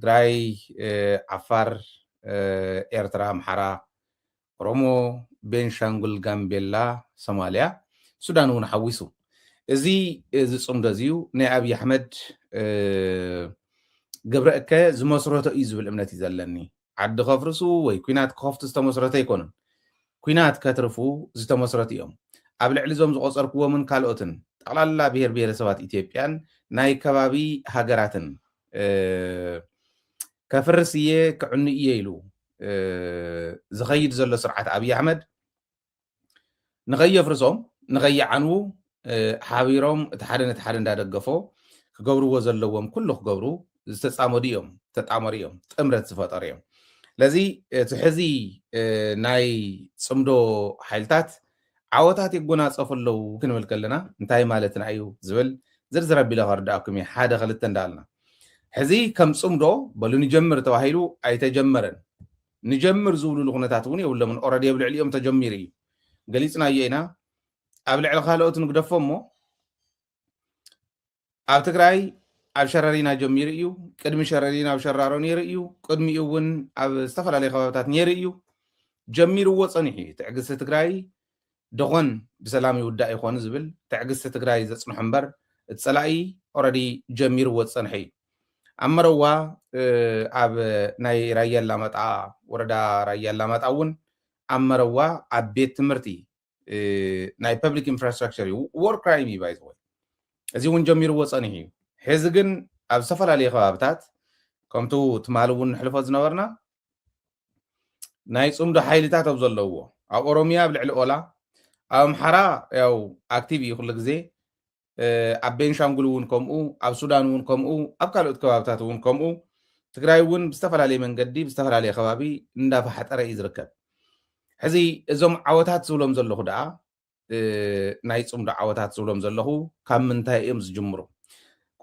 ትግራይ፣ ዓፋር፣ ኤርትራ፣ ኣምሓራ፣ ኦሮሞ፣ ቤንሻንጉል፣ ጋምቤላ፣ ሶማልያ፣ ሱዳን እውን ሓዊሱ። እዚ ዝፅምዶ እዚዩ ናይ ኣብይ ኣሕመድ ግብረ እከ ዝመስረቶ እዩ ዝብል እምነት እዩ ዘለኒ። ዓዲ ከፍርሱ ወይ ኩናት ክኸፍቱ ዝተመስረተ ኣይኮነን። ኩናት ከትርፉ ዝተመስረቱ እዮም። ኣብ ልዕሊ እዞም ዝቆፀርክዎምን ካልኦትን ጠቕላላ ብሄር ብሄረሰባት ኢትዮጵያን ናይ ከባቢ ሃገራትን ከፍርስ እየ ክዕኑ እየ ኢሉ ዝኸይድ ዘሎ ስርዓት ኣብይ ኣሕመድ ንኸየፍርሶም ንኸይዓንዉ ሓቢሮም እቲ ሓደ ነቲ ሓደ እንዳደገፎ ክገብርዎ ዘለዎም ኩሉ ክገብሩ ዝተፃመዱ እዮም፣ ተጣመሩ እዮም፣ ጥምረት ዝፈጠሩ እዮም። ስለዚ እቲ ሕዚ ናይ ፅምዶ ሓይልታት ዓወታት ይጎናፀፉ ኣለዉ ክንብል ከለና እንታይ ማለትና እዩ ዝብል ዝርዝር ኣቢለ ከርድኣኩም እየ። ሓደ ክልተ እንዳልና ሕዚ ከም ፅምዶ በሉ ንጀምር ተባሂሉ ኣይተጀመረን። ንጀምር ዝብሉሉ ኩነታት እውን የብሎምን። ኦረዲ ኣብ ልዕሊኦም ተጀሚሩ እዩ። ገሊፅናዮ ኢና። ኣብ ልዕሊ ካልኦት ንግደፎ እሞ ኣብ ትግራይ ኣብ ሸረሪና ጀሚሩ እዩ። ቅድሚ ሸረሪና ኣብ ሸራሮ ነይሩ እዩ። ቅድሚኡ እውን ኣብ ዝተፈላለዩ ከባብታት ነይሩ እዩ። ጀሚርዎ ፀኒሑ እዩ። ትዕግስቲ ትግራይ ደኾን ብሰላም ይውዳእ ይኾን ዝብል ትዕግስቲ ትግራይ ዘፅንሖ እምበር እቲ ፀላኢ ኦረዲ ጀሚርዎ ዝፀንሐ እዩ። ኣብ መረዋ ኣብ ናይ ራያ ኣላማጣ ወረዳ ራያ ኣላማጣ እውን ኣብ መረዋ ኣብ ቤት ትምህርቲ ናይ ፐብሊክ ኢንፍራስትራክቸር እዩ። ዎር ክራይም እዩ ባይዘወይ እዚ እውን ጀሚርዎ ፀኒሑ እዩ። ሕዚ ግን ኣብ ዝተፈላለዩ ከባብታት ከምቱ ትማሊ እውን ንሕልፎ ዝነበርና ናይ ፅምዶ ሓይልታት ኣብ ዘለውዎ ኣብ ኦሮሚያ ኣብ ልዕሊ ኦላ ኣብ ኣምሓራ ያው ኣክቲቭ እዩ ኩሉ ግዜ ኣብ ቤንሻንጉል እውን ከምኡ ኣብ ሱዳን እውን ከምኡ ኣብ ካልኦት ከባብታት እውን ከምኡ ትግራይ እውን ብዝተፈላለየ መንገዲ ብዝተፈላለየ ከባቢ እንዳፈሓጠረ እዩ ዝርከብ። ሕዚ እዞም ዓወታት ዝብሎም ዘለኹ ደኣ ናይ ፅምዶ ዓወታት ዝብሎም ዘለኹ ካብ ምንታይ እዮም ዝጅምሩ?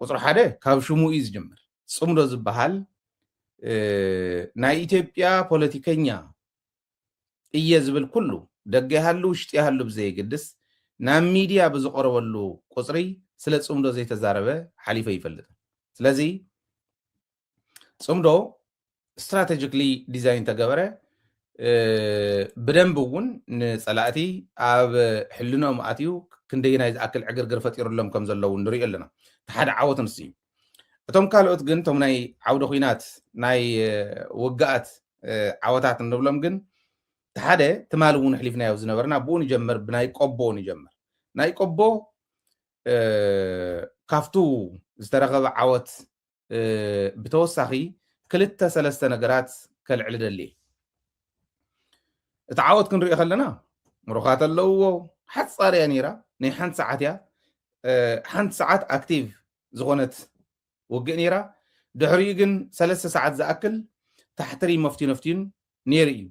ቁፅሪ ሓደ ካብ ሽሙ እዩ ዝጅምር። ፅምዶ ዝበሃል ናይ ኢትዮጵያ ፖለቲከኛ እየ ዝብል ኩሉ ደገ ይሃሉ ውሽጢ ይሃሉ ብዘየግድስ ናብ ሚድያ ብዝቐረበሉ ቁፅሪ ስለ ፅምዶ ዘይተዛረበ ሓሊፈ ይፈልጥ። ስለዚ ፅምዶ ስትራቴጂክሊ ዲዛይን ተገበረ። ብደንብ እውን ንፀላእቲ ኣብ ሕልኖም ኣትዩ ክንደይናይ ዝኣክል ዕግርግር ፈጢሩሎም ከም ዘለዉ ንሪኦ ኣለና። እቲ ሓደ ዓወት ንሱ እዩ። እቶም ካልኦት ግን እቶም ናይ ዓውደ ኩናት ናይ ውግኣት ዓወታት እንብሎም ግን እቲ ሓደ ትማሊ እውን ኣሕሊፍናዮ ዝነበርና ብኡ ንጀምር፣ ብናይ ቆቦ ንጀምር። ናይ ቆቦ ካብቱ ዝተረኸበ ዓወት ብተወሳኺ ክልተ ሰለስተ ነገራት ከልዕል ደሊ። እቲ ዓወት ክንሪኦ ከለና ምሩኻት ኣለውዎ። ሓፃር እያ ነይራ፣ ናይ ሓንቲ ሰዓት እያ። ሓንቲ ሰዓት ኣክቲቭ ዝኾነት ውግእ ነይራ። ድሕሪኡ ግን ሰለስተ ሰዓት ዝኣክል ታሕትሪ መፍትዩ ነፍትዩን ነይሩ እዩ።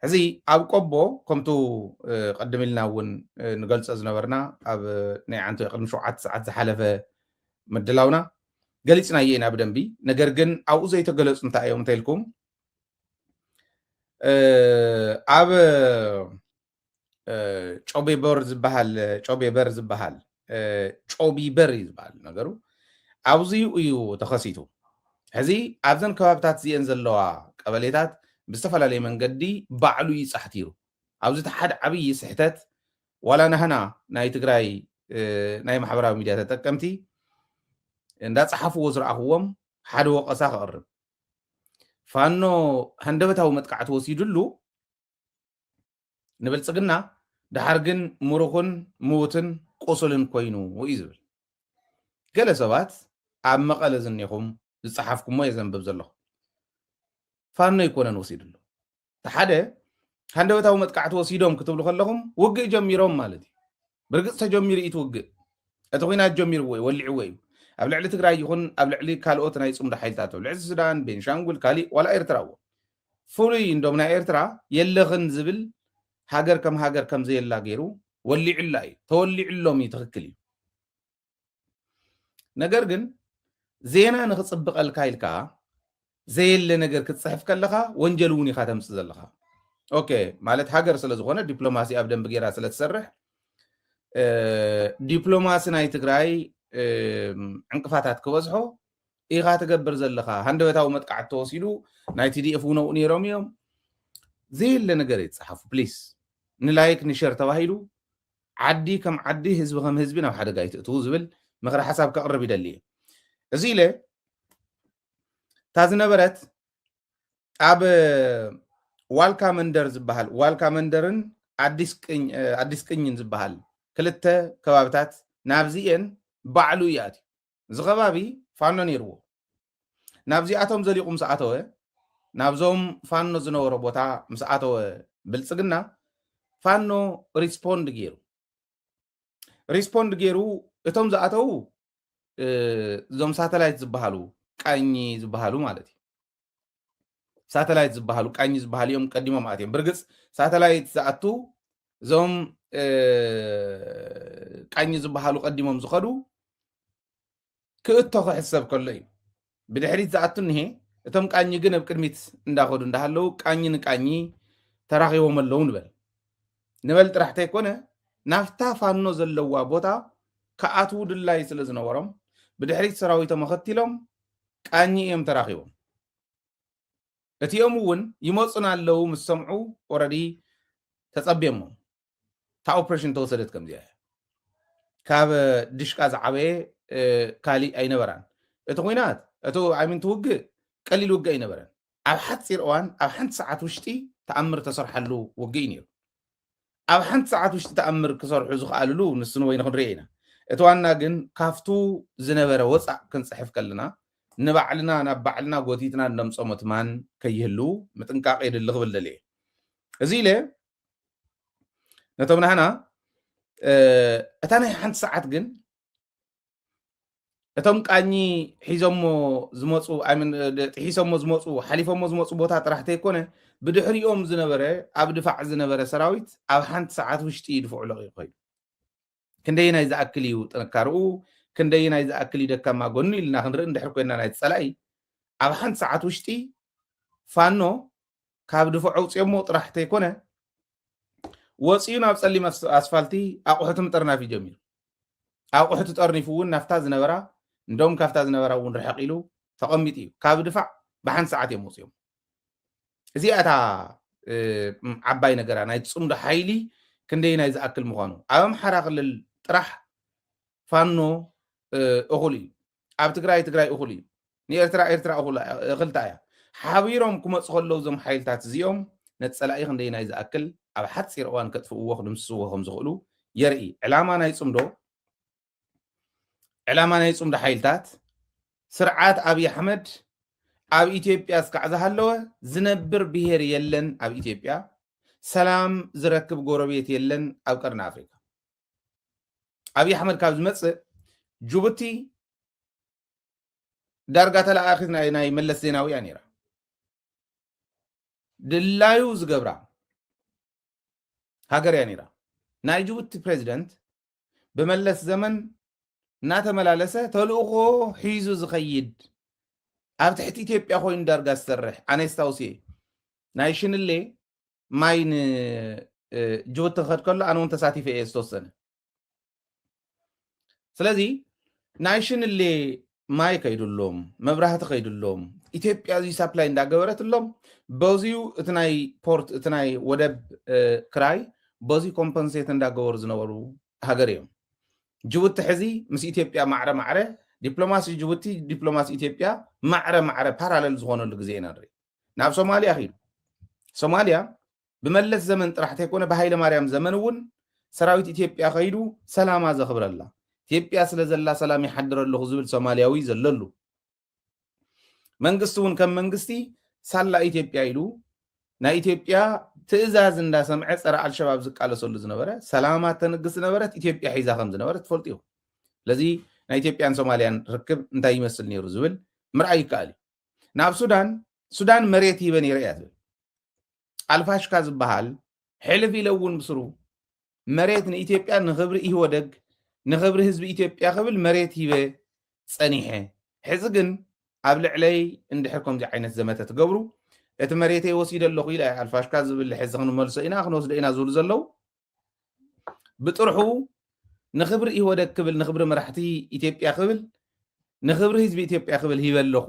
ሕዚ ኣብ ቆቦ ከምቱ ቅድም ኢልና እውን ንገልፆ ዝነበርና ኣብ ናይ ዓንቶ ቅድሚ ሸውዓተ ሰዓት ዝሓለፈ ምድላውና ገሊፅናዮ ኢና ብደንቢ። ነገር ግን ኣብኡ ዘይተገለፁ እንታይ እዮም እንተኢልኩም ኣብ ጮቤበር ዝበሃል ጮቤበር ዝበሃል ጮቢበር እዩ ዝበሃል ነገሩ ኣብዚኡ እዩ ተኸሲቱ። ሕዚ ኣብዘን ከባብታት እዚአን ዘለዋ ቀበሌታት ብዝተፈላለየ መንገዲ ባዕሉ እዩ ፃሕቲሩ። ኣብዚ እቲ ሓደ ዓብዪ ስሕተት ዋላ ናህና ናይ ትግራይ ናይ ማሕበራዊ ሚድያ ተጠቀምቲ እንዳፀሓፍዎ ዝረኣኽዎም ሓደ ወቐሳ ክቕርብ ፋኖ ሃንደበታዊ መጥቃዕቲ ወሲዱሉ ንብልፅግና ድሓር ግን ምሩኽን ምዉትን ቁሱልን ኮይኑ እዩ ዝብል። ገለ ሰባት ኣብ መቐለ ዝኒኹም ዝፀሓፍኩሞ እየ ዘንብብ ዘለኹ። ፋኖ ኣይኮነን ወሲድሉ። እቲ ሓደ ሃንደበታዊ መጥቃዕቲ ወሲዶም ክትብሉ ከለኹም ውግእ ጀሚሮም ማለት እዩ። ብርግፅ ተጀሚሩ እዩ እቲ ውግእ። እቲ ኹናት ጀሚርዎ እዩ፣ ወሊዕዎ እዩ። ኣብ ልዕሊ ትግራይ ይኹን ኣብ ልዕሊ ካልኦት ናይ ፅምዶ ሓይልታት ኣብ ልዕሊ ሱዳን፣ ቤንሻንጉል፣ ካሊእ ዋላ ኤርትራ እዎ ፍሉይ እንዶም ናይ ኤርትራ የለኽን ዝብል ሃገር ከም ሃገር ከም ዘየላ ገይሩ ወሊዑላ እዩ። ተወሊዑሎም እዩ፣ ትኽክል እዩ። ነገር ግን ዜና ንኽፅብቐልካ ኢልካ ዘየለ ነገር ክትፅሕፍ ከለኻ ወንጀል እውን ኢኻ ተምፅእ ዘለኻ። ኦኬ ማለት ሃገር ስለ ዝኾነ ዲፕሎማሲ ኣብ ደንብ ጌራ ስለ ትሰርሕ ዲፕሎማሲ ናይ ትግራይ ዕንቅፋታት ክበዝሖ ኢኻ ትገብር ዘለኻ። ሃንደበታዊ መጥቃዕቲ ተወሲዱ፣ ናይ ቲ ዲ ኤፍ እውን ኣብኡ ነይሮም እዮም። ዘየለ ነገር ኣይትፅሓፉ ፕሊስ። ንላይክ ንሸር ተባሂሉ ዓዲ ከም ዓዲ፣ ህዝቢ ከም ህዝቢ ናብ ሓደጋ ኣይትእትዉ ዝብል ምኽሪ ሓሳብ ከቕርብ ይደሊ እየ። እዚ ኢለ እታ ዝነበረት ኣብ ዋልካ መንደር ዝበሃል፣ ዋልካ መንደርን ኣዲስ ቅኝ- ኣዲስ ቅኝን ዝበሃል ክልተ ከባብታት፣ ናብዚኤን ባዕሉ እዩ ኣትዩ። እዚ ከባቢ ፋኖ ነይርዎ። ናብዚኣቶም ዘሊቑ ምስ ኣተወ፣ ናብዞም ፋኖ ዝነበሮ ቦታ ምስ ኣተወ፣ ብልጽግና ፋኖ ሪስፖንድ ገይሩ ሪስፖንድ ገይሩ እቶም ዝኣተዉ፣ እ፣ እዞም ሳተላይት ዝበሃሉ፣ ቃኝ ዝበሃሉ ማለት እዩ። ሳተላይት ዝበሃሉ፣ ቃኝ ዝበሃሉ እዮም ቀዲሞም ኣትዮም። ብርግጽ ሳተላይት ዝኣቱ፣ እዞም፣ እ፣ ቃኝ ዝበሃሉ ቀዲሞም ዝኸዱ ክእቶ ክሕሰብ ከሎ እዩ። ብድሕሪት ዝኣቱ እኒሄ፣ እቶም ቃኝ ግን ኣብ ቅድሚት እንዳኸዱ እንዳሃለዉ፣ ቃኝ ንቃኝ ተራኺቦም ኣለዉ ንበል። ንበል ጥራሕ ተይኮነ፣ ናብታ ፋኖ ዘለዋ ቦታ ክኣትዉ ድላይ ስለ ዝነበሮም፣ ብድሕሪት ሰራዊቶም ኣኸቲሎም ቃኝ እዮም ተራኺቦም። እቲኦም እውን ይመፁና ኣለዉ ምስ ሰምዑ፣ ኦረዲ ተፀብዮሞም። እታ ኦፕሬሽን ተወሰደት ከምዚኣ እያ። ካብ ድሽቃ ዝዓበየ፣ እ፣ ካሊእ ኣይነበራን። እቲ ኹናት፣ እቲ፣ I mean፣ እቲ ውግእ ቀሊል ውግእ ኣይነበረን። ኣብ ሓፂር እዋን፣ ኣብ ሓንቲ ሰዓት ውሽጢ ተኣምር ተሰርሓሉ ውግእ እዩ ነይሩ። ኣብ ሓንቲ ሰዓት ውሽጢ ተኣምር ክሰርሑ ዝኽኣልሉ ንሱ ንበይኑ ክንሪኦ ኢና። እቲ ዋና ግን ካብቱ ዝነበረ ወፃእ ክንፅሕፍ ከለና ንባዕልና፣ ናብ ባዕልና ጎቲትና እነምፅኦ ምትማን ከይህሉ ምጥንቃቕ የድሊ ክብል ደልየ። እዚ ኢለ ነቶም ናህና፣ እ፣ እታ ናይ ሓንቲ ሰዓት ግን እቶም ቃኝ ሒዞሞ ዝመፁ፣ I mean፣ ጥሒሶሞ ዝመፁ፣ ሓሊፎሞ ዝመፁ ቦታ ጥራሕ ተይኮነ፣ ብድሕሪኦም ዝነበረ፣ ኣብ ድፋዕ ዝነበረ ሰራዊት ኣብ ሓንቲ ሰዓት ውሽጢ ድፍዑ ለቒቑ ከይዱ። ክንደየናይ ዝኣክል እዩ ጥንካርኡ፣ ክንደየናይ ዝኣክል እዩ ደካማ ጎኑ ኢልና ክንርኢ እንድሕር ኮይና ናይቲ ጸላኢ፣ ኣብ ሓንቲ ሰዓት ውሽጢ ፋኖ ካብ ድፍዖ ኣውፅኦሞ ጥራሕ ተይኮነ፣ ወፂኡ ናብ ፀሊም ኣስ-፣ ኣስፋልቲ ኣቑሑት ምጥርናፍ እዩ ጀሚሩ። ኣቑሑት ጠርኒፉ እውን ናፍታ ዝነበራ፣ እንደውም ካብታ ዝነበራ እውን ርሕቕ ኢሉ ተቐሚጡ እዩ። ካብ ድፋዕ ብሓንቲ ሰዓት እዮም ወፂኦም። እዚኣ እታ፣ እ፣ ዓባይ ነገራ፣ ናይ ፅምዶ ሓይሊ ክንደየናይ ዝኣክል ምዃኑ። ኣብ ኣምሓራ ክልል ጥራሕ ፋኖ፣ እ፣ እኹል እዩ። ኣብ ትግራይ፣ ትግራይ እኹል እዩ። ንኤርትራ፣ ኤርትራ እኹል፣ እኽልታ እያ። ሓቢሮም ክመፁ ከለዉ እዞም ሓይልታት እዚኦም ነቲ ጸላኢ ክንደየናይ ዝኣክል ኣብ ሓፂር እዋን ከጥፍእዎ፣ ክድምስስዎ ከም ዝኽእሉ የርኢ። ዕላማ ናይ ፅምዶ፣ ዕላማ ናይ ፅምዶ ሓይልታት፣ ስርዓት ኣብይ ኣሕመድ ኣብ ኢትዮጵያ እስካዕ ዝሃለወ ዝነብር ብሄር የለን ኣብ ኢትዮጵያ፣ ሰላም ዝረክብ ጎረቤት የለን ኣብ ቀርኒ ኣፍሪካ። ኣብይ ኣሕመድ ካብ ዝመፅእ ጅቡቲ ዳርጋ ተለኣኣኺት ናይ፣ ናይ መለስ ዜናዊ እያ ነይራ። ድላዩ ዝገብራ ሃገር እያ ነይራ። ናይ ጅቡቲ ፕሬዚደንት ብመለስ ዘመን እናተመላለሰ ተልእኾ ሒዙ ዝኸይድ፣ ኣብ ትሕቲ ኢትዮጵያ ኮይኑ ዳርጋ ዝሰርሕ፣ ኣነ ስታውስ እየ። ናይ ሽንሌ ማይ ን፣ እ፣ ጅቡቲ ክኸድ ከሎ ኣነ እውን ተሳቲፈ እየ ዝተወሰነ። ስለዚ ናይ ሽንሌ ማይ ከይድሎም፣ መብራህቲ ከይድሎም፣ ኢትዮጵያ እዚ ሳፕላይ እንዳገበረትሎም፣ በዚዩ እቲ ናይ ፖርት፣ እቲ ናይ ወደብ፣ እ፣ ክራይ በዚ ኮምፐንሴት እንዳገበሩ ዝነበሩ ሃገር እዮም። ጅቡቲ ሕዚ ምስ ኢትዮጵያ ማዕረ ማዕረ፣ ዲፕሎማሲ ጅቡቲ፣ ዲፕሎማሲ ኢትዮጵያ ማዕረ ማዕረ ፓራለል ዝኾነሉ ግዜ ኢና ንርኢ። ናብ ሶማልያ ኺዱ። ሶማልያ ብመለስ ዘመን ጥራሕ ተይኮነ፣ ብሃይለ ማርያም ዘመን እውን ሰራዊት ኢትዮጵያ ኸይዱ ሰላማ ዘኽብረላ። ኢትዮጵያ ስለ ዘላ ሰላም ይሓድር ኣለኹ ዝብል ሶማልያዊ ዘለሉ። መንግስቲ እውን ከም መንግስቲ ሳላ ኢትዮጵያ ኢሉ ናይ ኢትዮጵያ ትእዛዝ እንዳሰምዐ ጸረ ኣልሸባብ ዝቃለሰሉ ዝነበረ፣ ሰላማ ተንግስ ዝነበረት ኢትዮጵያ ሒዛ ከም ዝነበረት ትፈልጡ ኢኹም። ስለዚ ናይ ኢትዮጵያን ሶማልያን ርክብ እንታይ ይመስል ነይሩ ዝብል ምርኣይ ይከኣል እዩ። ናብ ሱዳን፣ ሱዳን መሬት ሂበ ነይረ እያ ትብል። ኣልፋሽካ ዝበሃል ሕልፍ ኢለ እውን ብስሩ መሬት ንኢትዮጵያ ንኽብሪ ኢህወደግ፣ ንኽብሪ ህዝቢ ኢትዮጵያ ክብል መሬት ሂበ ጸኒሐ። ሕዚ ግን ኣብ ልዕለይ እንድሕር ከምዚ ዓይነት ዘመተ ትገብሩ፣ እቲ መሬተይ ወሲደ ኣለኹ ኢለ ኣልፋሽካ ዝብል ሕዚ ክንመልሶ ኢና፣ ክንወስዶ ኢና ዝብሉ ዘለዉ፣ ብጥርሑ ንኽብሪ ኢህወደግ ክብል፣ ንኽብሪ መራሕቲ ኢትዮጵያ ክብል ንክብሪ ህዝቢ ኢትዮጵያ ክብል ሂበ ኣለኹ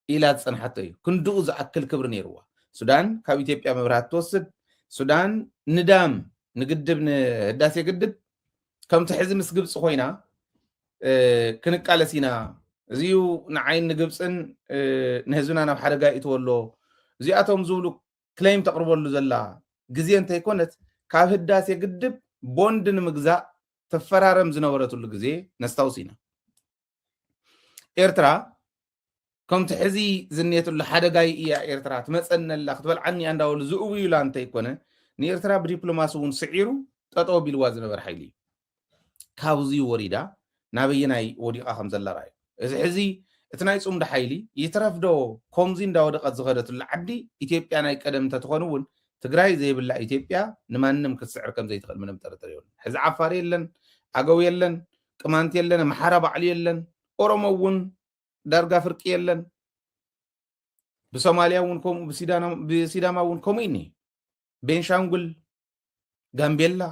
ኢላ ዝጸንሓቶ እዩ። ክንድኡ ዝኣክል ክብሪ ነይርዋ። ሱዳን ካብ ኢትዮጵያ መብራህቲ ትወስድ። ሱዳን ንዳም ንግድብ ንህዳሴ ግድብ ከምቲ ሕዚ ምስ ግብፂ ኮይና ክንቃለስ ኢና፣ እዚዩ ንዓይን ንግብፅን ንህዝብና ናብ ሓደጋ ይእትዎ ኣሎ፣ እዚኣቶም ዝብሉ ክሌም ተቕርበሉ ዘላ ግዜ እንተይኮነት፣ ካብ ህዳሴ ግድብ ቦንድ ንምግዛእ ትፈራረም ዝነበረትሉ ግዜ ነስታውስ ኢና። ኤርትራ ከምቲ ሕዚ ዝኔትሉ ሓደጋይ እያ ኤርትራ፣ ትመፀነላ ክትበልዓኒ እያ እንዳበሉ ዝእውዩላ እንተይኮነ፣ ንኤርትራ ብዲፕሎማሲ እውን ስዒሩ ጠጠው ቢልዋ ዝነበር ሓይሊ እዩ። ካብዚ ወሪዳ ናበየናይ ወዲቓ ከም ዘላ ርኣዩ። እዚ ሕዚ እቲ ናይ ፅምዶ ሓይሊ ይትረፍዶ፣ ከምዚ እንዳወደቐት ዝኸደትሉ ዓዲ ኢትዮጵያ ናይ ቀደም እንተትኾን እውን፣ ትግራይ ዘይብላ ኢትዮጵያ ንማንም ክትስዕር ከም ዘይትኽእል ምንም ጥርጥር የብሉን። ሕዚ ዓፋር የለን፣ ኣገው የለን፣ ቅማንት የለን፣ ኣምሓራ ባዕሉ የለን፣ ኦሮሞ እውን ዳርጋ ፍርቂ የለን። ብሶማልያ እውን ከምኡ፣ ብሲዳማ እውን ከምኡ እዩ። ቤንሻንጉል፣ ጋምቤላ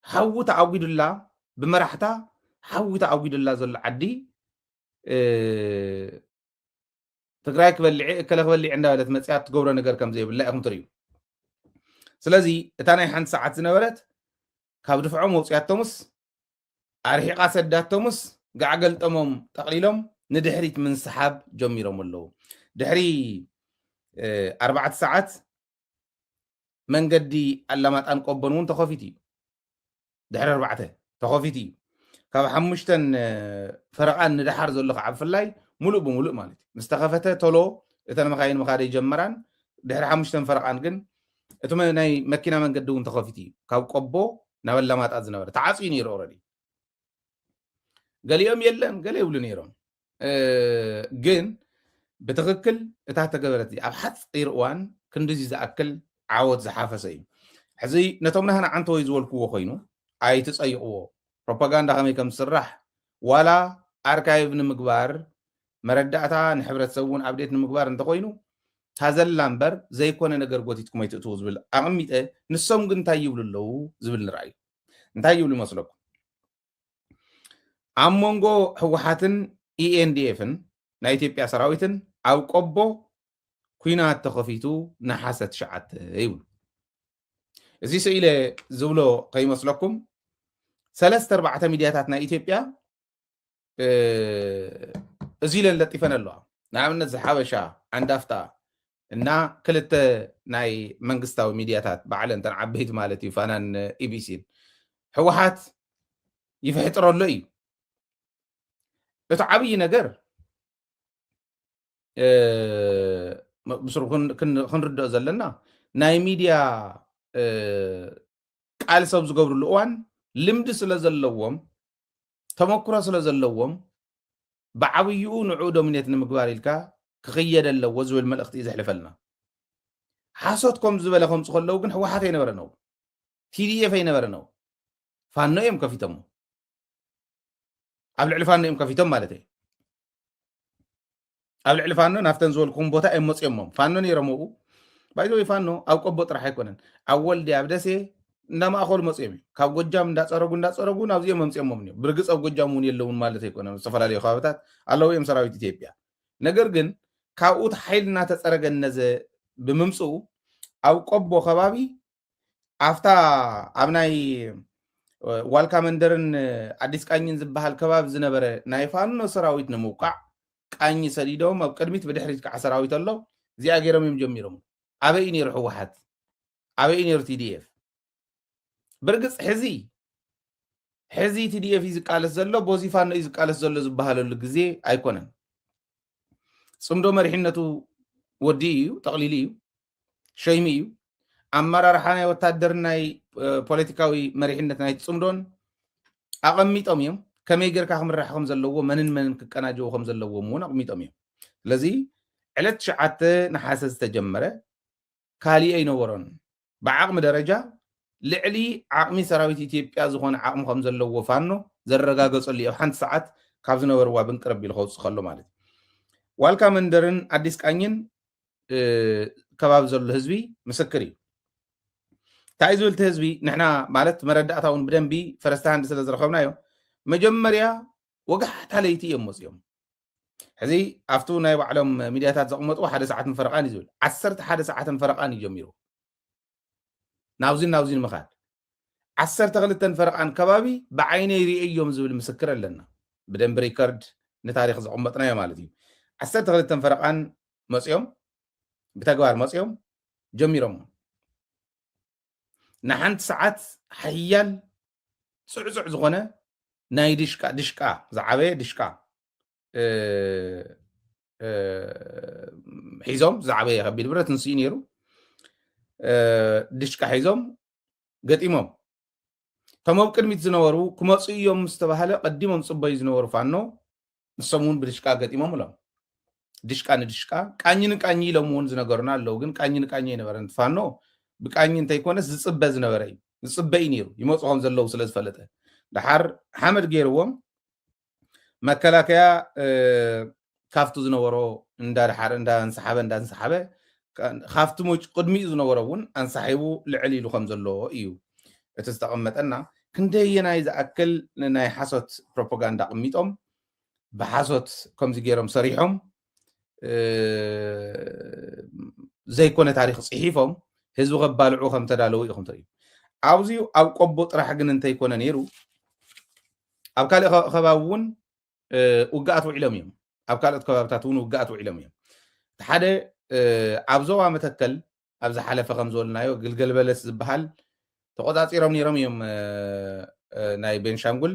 ሓዊ ተኣጒዱላ፣ ብመራሕታ ሓዊ ተኣጒዱላ ዘሎ ዓዲ ትግራይ ክበልዕ እከለ ክበልዕ እንዳበለት መፅያ ትገብሮ ነገር ከም ዘይብላ ኢኹም ትርእዩ። ስለዚ እታ ናይ ሓንቲ ሰዓት ዝነበረት ካብ ድፍዖም ወፅያቶምስ ኣርሒቓ ሰዳቶምስ ጋዕገልጠሞም ጠቕሊሎም ንድሕሪት ምንስሓብ ጀሚሮም ኣለዉ። ድሕሪ ኣርባዕተ ሰዓት መንገዲ ኣላማጣን ቆቦን እውን ተኸፊቱ እዩ። ድሕሪ ኣርባዕተ ተኸፊቱ እዩ። ካብ ሓሙሽተን ፈረቓን ንደሓር ዘሎ ከዓ ብፍላይ ሙሉእ ብሙሉእ ማለት እዩ ምስ ተኸፈተ፣ ቶሎ እተን መኻይን ምኻደ ይጀመራን። ድሕሪ ሓሙሽተን ፈረቓን ግን እቲ ናይ መኪና መንገዲ እውን ተኸፊቱ እዩ። ካብ ቆቦ ናብ ኣላማጣ ዝነበረ ተዓፅዩ ነይሩ ኦረዲ። ገሊኦም የለን ገለ ይብሉ ነይሮም። ግን ብትኽክል እታ ተገበረት ኣብ ሓፂር እዋን ክንዲዚ ዝኣክል ዓወት ዝሓፈሰ እዩ። ሕዚ ነቶም ናህና ዓንተወይ ዝበልክዎ ኮይኑ ኣይትፀይቕዎ። ፕሮፓጋንዳ ከመይ ከም ዝስራሕ ዋላ ኣርካይቭ ንምግባር መረዳእታ ንሕብረተሰብ እውን ኣብዴት ንምግባር እንተኮይኑ ታዘላ እምበር ዘይኮነ ነገር ጎቲትኩም ኣይትእትዉ ዝብል ኣቐሚጠ፣ ንሶም ግን እንታይ ይብሉ ኣለዉ ዝብል ንርኣዩ። እንታይ ይብሉ ይመስለኩም? ኣብ መንጎ ህወሓትን ኢኤንዲኤፍን ናይ ኢትዮጵያ ሰራዊትን ኣብ ቆቦ ኩናት ተኸፊቱ ነሓሰ ትሽዓተ ይብሉ። እዚ ስኢለ ዝብሎ ከይመስለኩም ሰለስተ ኣርባዕተ ሚድያታት ናይ ኢትዮጵያ እዚ ኢለን ለጢፈን ኣለዋ። ንኣብነት ዝሓበሻ፣ ዓንዳፍታ እና ክልተ ናይ መንግስታዊ ሚድያታት ባዕለን ተን ዓበይቲ ማለት እዩ ፋናን ኢቢሲን ህወሓት ይፍሕጥሮ ኣሎ እዩ። እቲ ዓብዪ ነገር ብስሩ ክንርድኦ ዘለና ናይ ሚድያ ቃልሲ ኣብ ዝገብርሉ እዋን ልምዲ ስለ ዘለዎም ተመክሮ ስለ ዘለዎም ብዓብይኡ ንዕኡ ዶሚኔት ንምግባር ኢልካ ክኽየድ ኣለዎ ዝብል መልእኽቲ እዩ ዘሕልፈልና። ሓሶት ከም ዝበለ ከምፁ ከለዉ ግን ህወሓት ኣይነበረ ነው፣ ቲዲኤፍ ኣይነበረ ነው፣ ፋኖ እዮም ከፊቶሞ። ኣብ ልዕሊ ፋኖ እዮም ከፊቶም ማለት እዩ። ኣብ ልዕሊ ፋኖ ናብተን ዝበልኩም ቦታ እዮም መፅዮሞም። ፋኖ ነይሮም ኣብኡ። ባይዘወይ ፋኖ ኣብ ቆቦ ጥራሕ ኣይኮነን፣ ኣብ ወልዲ፣ ኣብ ደሴ እንዳማእኸሉ መፅዮም እዮም። ካብ ጎጃም እንዳፀረጉ እንዳፀረጉ ናብዚኦም መምፅዮሞም እዮም። ብርግፅ ኣብ ጎጃም እውን የለውን ማለት ኣይኮነን፣ ዝተፈላለዩ ከባብታት ኣለዉ እዮም ሰራዊት ኢትዮጵያ። ነገር ግን ካብኡ እቲ ሓይሊ እናተፀረገ እነዘ ብምምፅኡ ኣብ ቆቦ ከባቢ ኣብታ ኣብ ናይ ዋልካ መንደርን ኣዲስ ቃኝን ዝበሃል ከባቢ ዝነበረ ናይ ፋኖ ሰራዊት ንምውቃዕ ቃኝ ሰዲዶም ኣብ ቅድሚት ብድሕሪት ከዓ ሰራዊት ኣሎ። እዚኣ ገይሮም እዮም ጀሚሮም። ኣበይ እዩ ነይሩ ህወሓት? ኣበይ እዩ ነይሩ ቲዲኤፍ? ብርግፅ ሕዚ ሕዚ ቲዲኤፍ እዩ ዝቃለስ ዘሎ፣ ቦዚ ፋኖ እዩ ዝቃለስ ዘሎ ዝበሃለሉ ግዜ ኣይኮነን። ፅምዶ መሪሕነቱ ወዲኡ እዩ፣ ጠቕሊሉ እዩ፣ ሸይሚ እዩ። ኣመራርሓ ናይ ወታደርን ናይ ፖለቲካዊ መሪሕነት ናይ ፅምዶን ኣቐሚጦም እዮም። ከመይ ጌርካ ክምራሕ ከም ዘለዎ፣ መንን መንን ክቀናጀው ከም ዘለዎም እውን ኣቕሚጦም እዮም። ስለዚ ዕለት ትሽዓተ ነሓሰ ዝተጀመረ ካሊእ ኣይነበሮን። ብዓቕሚ ደረጃ ልዕሊ ዓቕሚ ሰራዊት ኢትዮጵያ ዝኾነ ዓቕሚ ከም ዘለዎ ፋኖ ዘረጋገፀሉ እዩ። ኣብ ሓንቲ ሰዓት ካብ ዝነበርዋ ብንቅርብ ኢሉ ከውፅእ ከሎ ማለት እዩ። ዋልካ መንደርን ኣዲስ ቃኝን ከባቢ ዘሎ ህዝቢ ምስክር እዩ። እንታይ ዝብል እቲ ህዝቢ? ንሕና ማለት መረዳእታ እውን ብደንቢ ፈረስቲ ሃንዲ ስለ ዝረኸብናዮ መጀመርያ ወጋሕታ ለይቲ እዮም መፅኦም። ሕዚ ኣብቱ ናይ ባዕሎም ሚድያታት ዘቕመጡ ሓደ ሰዓትን ፈረቓን እዩ ዝብል። ዓሰርተ ሓደ ሰዓትን ፈረቓን እዩ ጀሚሩ ናብዚን ናብዚን ምኻድ። ዓሰርተ ክልተን ፈረቓን ከባቢ ብዓይነይ ርእዮም ዝብል ምስክር ኣለና። ብደንብ ሪከርድ ንታሪኽ ዘቐመጥናዮ ማለት እዩ። ዓሰርተ ክልተን ፈረቓን መፅኦም፣ ብተግባር መፅኦም ጀሚሮሞ። ንሓንቲ ሰዓት ሓያል ፅዕፁዕ ዝኾነ ናይ ድሽቃ ድሽቃ ዝዓበየ ድሽቃ እ፣ እ፣ ሒዞም ዝዓበየ ከቢድ ብረት ንስኡ ነይሩ። እ፣ ድሽቃ ሒዞም ገጢሞም። እቶም ኣብ ቅድሚት ዝነበሩ ክመፁ እዮም ምስ ተባሃለ ቀዲሞም ዝፅበዩ ዝነበሩ ፋኖ ንሶም እውን ብድሽቃ ገጢሞም እሎም። ድሽቃ ንድሽቃ፣ ቃኝ ንቃኝ ኢሎም እውን ዝነገሩና ኣለዉ። ግን ቃኝ ንቃኝ ኣይነበረን። ፋኖ ብቃኝ እንተይኮነስ ዝፅበ ዝነበረ እዩ። ዝፅበ እዩ ነይሩ። ይመፁ ከም ዘለዉ ስለ ዝፈለጠ። ደሓር ሓመድ ገይርዎም መከላከያ፣ እ፣ ካብቲ ዝነበሮ እንዳድሓረ፣ እንዳንሰሓበ፣ እንዳንሰሓበ፣ ካ-፣ ካብቲ ሙጭ ቅድሚኡ ዝነበሮ እውን ኣንሳሒቡ ልዕል ኢሉ ከም ዘሎ እዩ እቲ ዝተቐመጠና። ክንደየናይ ዝኣክል ናይ ሓሶት ፕሮፓጋንዳ ኣቕሚጦም፣ ብሓሶት ከምዚ ገይሮም ሰሪሖም፣ እ፣ ዘይኮነ ታሪኽ ጽሒፎም ህዝቢ ከባልዑ ከም ተዳለዉ ኢኹም ትርእዩ። ኣብዚ ኣብ ቆቦ ጥራሕ ግን እንተይኮነ ነይሩ፣ ኣብ ካልእ ከ-፣ ከባቢ እውን፣ እ፣ ውግኣት ውዒሎም እዮም። ኣብ ካልኦት ከባብታት እውን ውግኣት ውዒሎም እዮም። እቲ ሓደ፣ እ፣ ኣብ ዞባ መተከል ኣብ ዝሓለፈ ከም ዝበልናዮ ግልገል በለስ ዝበሃል ተቆጻጺሮም ነይሮም እዮም፣ እ፣ እ፣ ናይ ቤንሻንጉል።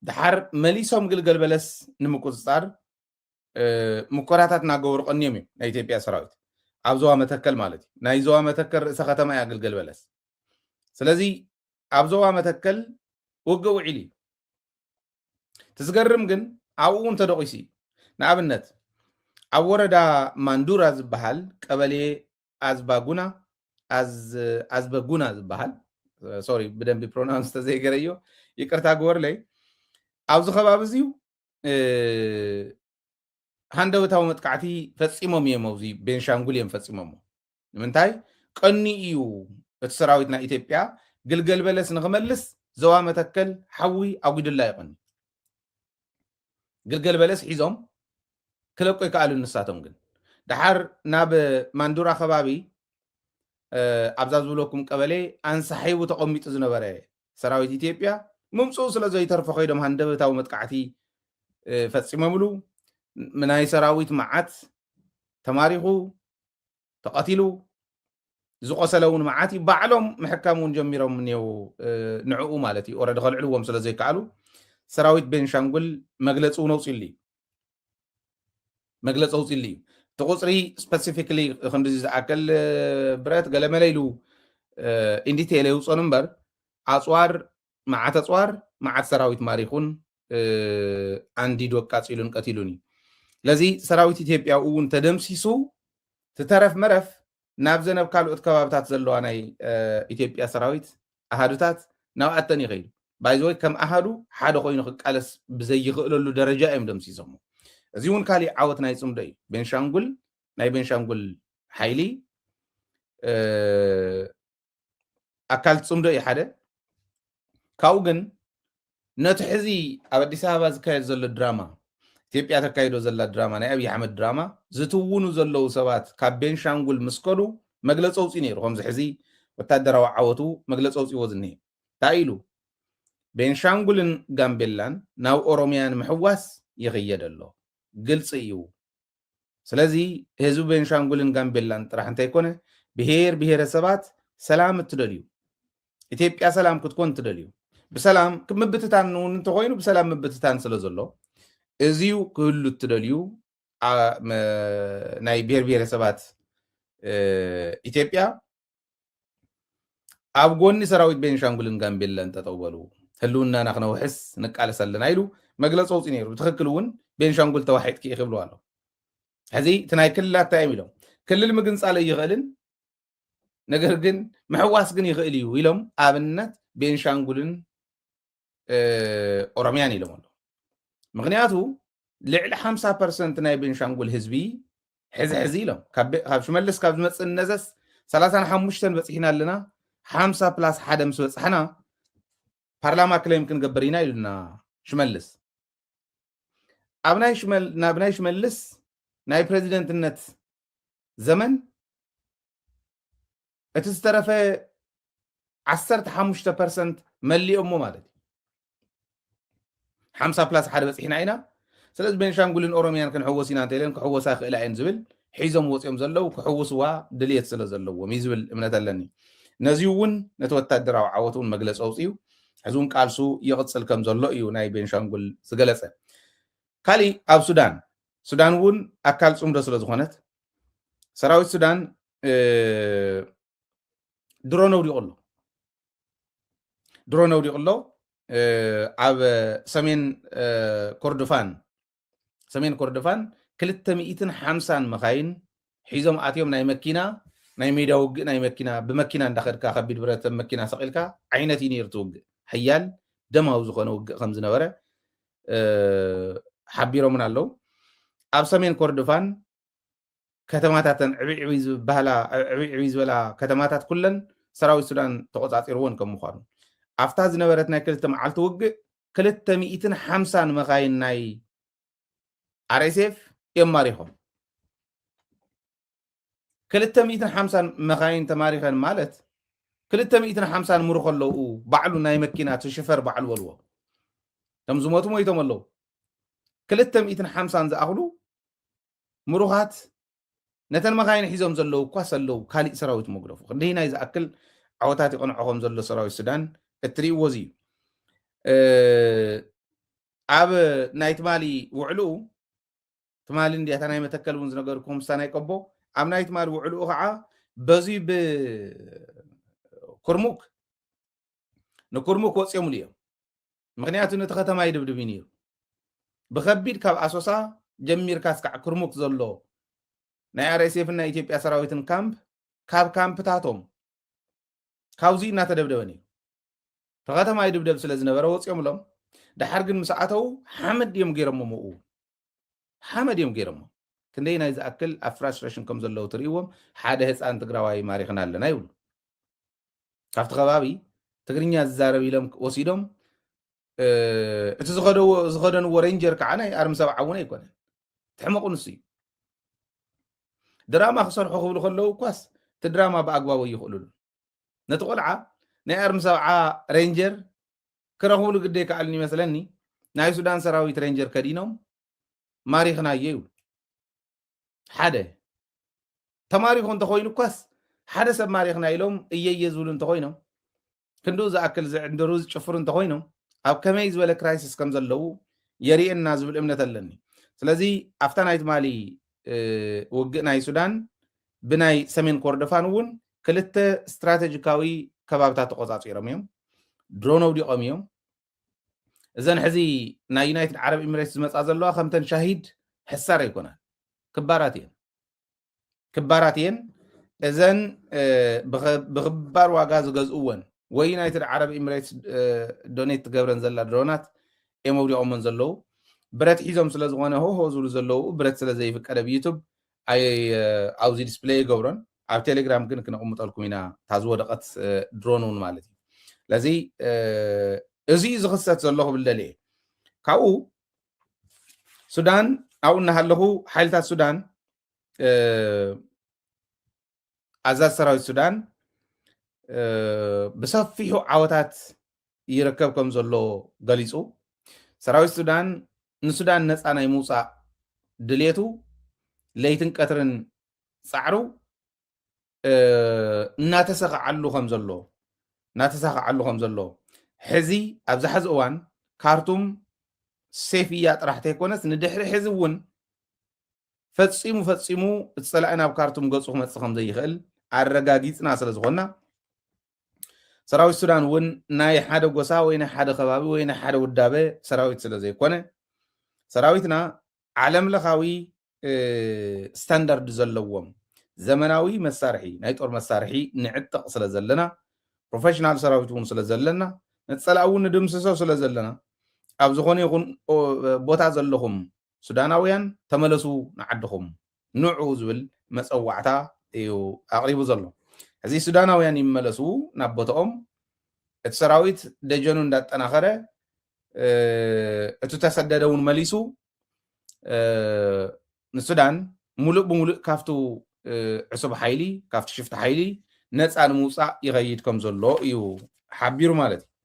ደሓር መሊሶም ግልገል በለስ ንምቁጽጻር፣ እ፣ ሙከራታት እናገበሩ ቀንዮም እዮም ናይ ኢትዮጵያ ሰራዊት። ኣብ ዞባ መተከል ማለት እዩ። ናይ ዞባ መተከል ርእሰ ከተማ እያ ግልገል በለስ። ስለዚ ኣብ ዞባ መተከል ውግእ ውዒሉ እዩ። እቲ ዝገርም ግን ኣብኡ እውን ተደቂሱ እዩ። ንኣብነት ኣብ ወረዳ ማንዱራ ዝበሃል ቀበሌ ኣዝባጉና፣ ኣዝ-፣ ኣዝበጉና ዝበሃል፣ ሶሪ ብደንቢ ፕሮናውንስ ተዘይገረዮ ይቅርታ ግበርለይ። ኣብዚ ከባቢ እዚ እዩ፣ እ፣ ሃንደበታዊ መጥቃዕቲ ፈጺሞም እዮም። ኣብዚ ቤንሻንጉል እዮም ፈጺሞሞ። ንምንታይ ቀኒ እዩ እቲ ሰራዊት ናይ ኢትዮጵያ ግልገል በለስ ንክመልስ ዞባ መተከል ሓዊ ኣጉድላ እዩ ቀኒ። ግልገል በለስ ሒዞም ክለቁ ይከኣሉ። ንሳቶም ግን ደሓር ናብ ማንዱራ ከባቢ፣ እ፣ ኣብዛ ዝብለኩም ቀበሌ ኣንሳሒቡ ተቐሚጡ ዝነበረ ሰራዊት ኢትዮጵያ ምምፅኡ ስለ ዘይተርፎ ከይዶም ሃንደበታዊ መጥቃዕቲ፣ እ፣ ፈፂሞምሉ። ም-፣ ናይ ሰራዊት መዓት ተማሪኹ፣ ተቐቲሉ፣ ዝቆሰለ እውን መዓት እዩ። ባዕሎም ምሕካም እውን ጀሚሮም እኒው፣ እ፣ ንዕኡ ማለት እዩ። ኦረዲ ከልዕልዎም ስለ ዘይከኣሉ ሰራዊት ቤንሻንጉል መግለፂ እውን ኣውፅሉ እዩ። መግለፂ ኣውፅሉ እዩ። እቲ ቁፅሪ ስፐሲፊክሊ ክንዲዚ ዝኣክል፣ እ፣ ብረት ገለመለ ኢሉ፣ እ፣ ኢንዲቴል የውፅኦን እምበር ኣፅዋር፣ መዓት ኣፅዋር፣ መዓት ሰራዊት ማሪኹን፣ እ፣ ኣንዲዱ ኣቃፂሉን ቀቲሉን እዩ። ስለዚ ሰራዊት ኢትዮጵያ እውን ተደምሲሱ፣ ትተረፍ መረፍ ናብ ዘነብ ካልኦት ከባብታት ዘለዋ ናይ፣ እ፣ ኢትዮጵያ ሰራዊት ኣሃዱታት ናብኣተን ይኸይዱ። ባይዘወይ ከም ኣሃዱ ሓደ ኮይኑ ክቃለስ ብዘይኽእለሉ ደረጃ እዮም ደምሲሶሞ። እዚ እውን ካሊእ ዓወት ናይ ጽምዶ እዩ። ቤንሻንጉል፣ ናይ ቤንሻንጉል ሓይሊ፣ እ፣ ኣካል ጽምዶ እዩ ሓደ። ካብኡ ግን ነቲ ሕዚ ኣብ ኣዲስ ኣበባ ዝካየድ ዘሎ ድራማ፣ ኢትዮጵያ ተካይዶ ዘላ ድራማ፣ ናይ ኣብይ ኣሕመድ ድራማ ዝትውኑ ዘለዉ ሰባት ካብ ቤንሻንጉል ምስ ከዱ መግለፂ ኣውፅኡ ነይሩ። ከምዚ ሕዚ ወታደራዊ ዓወቱ መግለፂ ኣውፅዎ ዝኒሄ። እንታይ ኢሉ? ቤንሻንጉልን ጋምቤላን ናብ ኦሮሚያ ንምሕዋስ ይኽየድ ኣሎ። ግልፂ እዩ። ስለዚ ህዝቢ ቤንሻንጉልን ጋምቤላን ጥራሕ እንተይኮነ ብሄር ብሄረሰባት ሰላም እትደልዩ፣ ኢትዮጵያ ሰላም ክትኮን እትደልዩ፣ ብሰላም ምብትታን እውን እንተኾይኑ ብሰላም ምብትታን ስለ ዘሎ እዚዩ ክህሉ እትደልዩ፣ አ፣ መ-፣ ናይ ብሄር ብሄረሰባት፣ እ፣ ኢትዮጵያ ኣብ ጎኒ ሰራዊት ቤንሻንጉልን ጋምቤላን ጠጠው በሉ፣ ህልውናና ክነውሕስ ንቃለስ ኣለና ኢሉ መግለፂ ኣውፂኡ ነይሩ። ብትኽክል እውን ቤንሻንጉል ተዋሒጥኪ ኢኺ ይብሉ ኣሎ። ሕዚ እቲ ናይ ክልላት እንታይ እዮም ኢሎም? ክልል ምግንፃል ኣይኽእልን፣ ነገር ግን ምሕዋስ ግን ይኽእል እዩ ኢሎም። ኣብነት ቤንሻንጉልን፣ እ፣ ኦሮሚያን ኢሎም ኣለዉ። ምኽንያቱ ልዕሊ ሓምሳ ፐርሰንት ናይ ቤንሻንጉል ህዝቢ ሕዚ ሕዚ ኢሎም ካብ ቤ-፣ ካብ ሽመልስ ካብ ዝመፅእ እነዘስ ሰላሳን ሓሙሽተን በፂሕና ኣለና፣ ሓምሳ ፕላስ ሓደ ምስ በፃሕና ፓርላማ ክሌም ክንገብር ኢና ኢሉና ሽመልስ። ኣብ ናይ ሽመል ናብ ናይ ሽመልስ ናይ ፕሬዚደንትነት ዘመን እቲ ዝተረፈ ዓሰርተ ሓሙሽተ ፐርሰንት መሊኦሞ ማለት እዩ። ሓምሳ ፕላስ ሓደ በፂሕና ኢና። ስለዚ ቤንሻንጉልን ኦሮሚያን ክንሕወስ ኢና እንተኢለን ክሕወሳ ክእላ እየን ዝብል ሒዞም ወፂኦም ዘለዉ ክሕውስዋ ድልየት ስለ ዘለዎም እዩ ዝብል እምነት ኣለኒ። ነዚ እውን ነቲ ወታደራዊ ዓወት እውን መግለፂ ኣውፅኡ። ሕዚ እውን ቃልሱ ይቕፅል ከም ዘሎ እዩ ናይ ቤንሻንጉል ዝገለፀ። ካሊእ ኣብ ሱዳን፣ ሱዳን እውን ኣካል ፅምዶ ስለ ዝኾነት ሰራዊት ሱዳን ድሮን ኣውዲቑ ኣሎ። ድሮን ኣውዲቑ ኣሎ። ኣብ ሰሜን ኮርዶፋን ሰሜን ኮርዶፋን ክልተ ሚእትን ሓምሳን መኻይን ሒዞም ኣትዮም። ናይ መኪና ናይ ሜዳ ውግእ ናይ መኪና ብመኪና እንዳኸድካ ከቢድ ብረት መኪና ሰቒልካ ዓይነት እዩ ነይሩ እቲ ውግእ። ሓያል ደማዊ ዝኾነ ውግእ ከም ዝነበረ ሓቢሮምን ኣለዉ። ኣብ ሰሜን ኮርዶፋን ከተማታተን ዕብይ ዕብይ ዝበላ ከተማታት ኩለን ሰራዊት ሱዳን ተቆፃፂርዎን ከም ምኳኑ ኣብታ ዝነበረት ናይ ክልተ መዓልቲ ውግእ ክልተ ሚእትን ሓምሳን መኻይን ናይ ኣርኤስኤፍ እዮም ማሪኾም። ክልተ ሚእትን ሓምሳን መኻይን ተማሪኸን ማለት ክልተ ሚእትን ሓምሳን ምሩኽ ኣለዉ። ባዕሉ ናይ መኪና እቲ ሽፈር ባዕሉ በልዎ። እቶም ዝሞቱ ሞይቶም ኣለዉ። ክልተ ሚእትን ሓምሳን ዝኣኽሉ ምሩኻት ነተን መኻይን ሒዞም ዘለዉ እኳስ ኣለዉ። ካሊእ ሰራዊት መጉረፉ ክንደይናይ ዝኣክል ዓወታት ይቐንዖ ከም ዘሎ ሰራዊት ሱዳን እትርእይዎ እዚ እዩ። ኣብ ናይ ትማሊ ውዕልኡ ትማሊ እንዲያታ ናይ መተከል እውን ዝነገርኩም ምሳና ይቀቦ ኣብ ናይ ትማሊ ውዕልኡ ከዓ በዚ ብኩርሙክ ንኩርሙክ ወፂኦምሉ እዮም። ምክንያቱ ነቲ ከተማ ይድብድብ እዩ ነይሩ። ብከቢድ ካብ ኣሶሳ ጀሚርካ እስካዕ ኩርሙክ ዘሎ ናይ ኣርኤስኤፍን ናይ ኢትዮጵያ ሰራዊትን ካምፕ ካብ ካምፕታቶም ካብዚ እናተደብደበ ነይሩ። እቲ ከተማ ይድብደብ ስለ ዝነበረ ወፂኦምሎም። ድሓር ግን ምስ ኣተዉ ሓመድ እዮም ገይሮሞ ምኡ ሓመድ እዮም ገይሮሞ። ክንደይ ናይ ዝኣክል ኣብ ፍራስትሬሽን ከም ዘለዉ ትርእይዎም። ሓደ ህፃን ትግራዋይ ማሪኽና ኣለና ይብሉ። ካብቲ ከባቢ ትግርኛ ዝዛረብ ኢሎም ወሲዶም እቲ ዝኸደንዎ ሬንጀር ከዓ ናይ ኣርሚ ሰብዓ እውን ኣይኮነን። ትሕመቑ ንሱ እዩ። ድራማ ክሰርሑ ክብሉ ከለዉ እኳስ እቲ ድራማ ብኣግባቡ ይኽእሉሉ። ነቲ ቆልዓ ናይ ኣርሚ ሰብዓ ሬንጀር ክረኽብሉ ግደ ይከኣልን ይመስለኒ። ናይ ሱዳን ሰራዊት ሬንጀር ከዲኖም ማሪኽናዮ ይብሉ። ሓደ ተማሪኹ እንተኾይኑ እኳስ ሓደ ሰብ ማሪኽና ኢሎም እየየ ዝብሉ እንተኾይኖም ክንድኡ ዝኣክል ዝዕንድሩ ዝጭፍሩ እንተኾይኖም ኣብ ከመይ ዝበለ ክራይሲስ ከም ዘለዉ የርእየና ዝብል እምነት ኣለኒ። ስለዚ ኣብታ ናይ ትማሊ ውግእ ናይ ሱዳን ብናይ ሰሜን ኮርዶፋን እውን ክልተ ስትራቴጂካዊ ከባብታት ተቆፃፂሮም እዮም። ድሮን ኣውዲቖም እዮም። እዘን ሕዚ ናይ ዩናይትድ ዓረብ ኤሚሬትስ ዝመፃ ዘለዋ ከምተን ሻሂድ ሕሳር ኣይኮናን። ክባራት እየን ክባራት እየን። እዘን ብክባር ዋጋ ዝገዝእወን ወይ ዩናይትድ ዓረብ ኤሚሬትስ ዶኔት ትገብረን ዘላ ድሮናት እዮም ኣውዲቖመን ዘለዉ። ብረት ሒዞም ስለ ዝኾነ ሆሆ ዝብሉ ዘለዉ ብረት ስለ ዘይፍቀደ ብዩቱብ ኣብዚ ዲስፕሌይ ይገብሮን ኣብ ቴሌግራም ግን ክነቕምጠልኩም ኢና። እታ ዝወደቐት ድሮን እውን ማለት እዩ። ስለዚ እዚ እዩ ዝኽሰት ዘሎ ክብል ደልየ። ካብኡ ሱዳን ኣብኡ እናሃለኹ ሓይልታት ሱዳን ኣዛዚ ሰራዊት ሱዳን ብሰፊሑ ዓወታት ይርከብ ከም ዘሎ ገሊፁ። ሰራዊት ሱዳን ንሱዳን ነፃ ናይ ምውፃእ ድሌቱ ለይትን ቀትርን ፃዕሩ እናተሰኸዓሉ ከም ዘሎ እናተሳኸዓሉ ከም ዘሎ ሕዚ ኣብዚ ሕዚ እዋን ካርቱም ሴፍ እያ ጥራሕ ተይኮነስ ንድሕሪ ሕዚ እውን ፈጺሙ ፈጺሙ እቲ ጸላኢ ናብ ካርቱም ገጹ ክመጽእ ከም ዘይኽእል ኣረጋጊጽና ስለ ዝኾንና ሰራዊት ሱዳን እውን ናይ ሓደ ጎሳ ወይ ናይ ሓደ ከባቢ ወይ ናይ ሓደ ውዳበ ሰራዊት ስለ ዘይኮነ ሰራዊትና ዓለም ለኻዊ ስታንዳርድ ዘለዎም ዘመናዊ መሳርሒ ናይ ጦር መሳርሒ ንዕጠቕ ስለ ዘለና ፕሮፌሽናል ሰራዊት እውን ስለ ዘለና ነፀላእ እውን ንድምስሶ ስለ ዘለና ኣብ ዝኾነ ይኹን ቦታ ዘለኹም ሱዳናውያን ተመለሱ ንዓድኹም ንዑ ዝብል መፀዋዕታ እዩ ኣቕሪቡ ዘሎ። እዚ ሱዳናውያን ይመለሱ ናብ ቦታኦም እቲ ሰራዊት ደጀኑ እንዳጠናኸረ እቲ ተሰደደ እውን መሊሱ ንሱዳን ሙሉእ ብሙሉእ ካብቲ ዕሱብ ሓይሊ ካብቲ ሽፍቲ ሓይሊ ነፃ ንምውፃእ ይኸይድ ከም ዘሎ እዩ ሓቢሩ ማለት እዩ።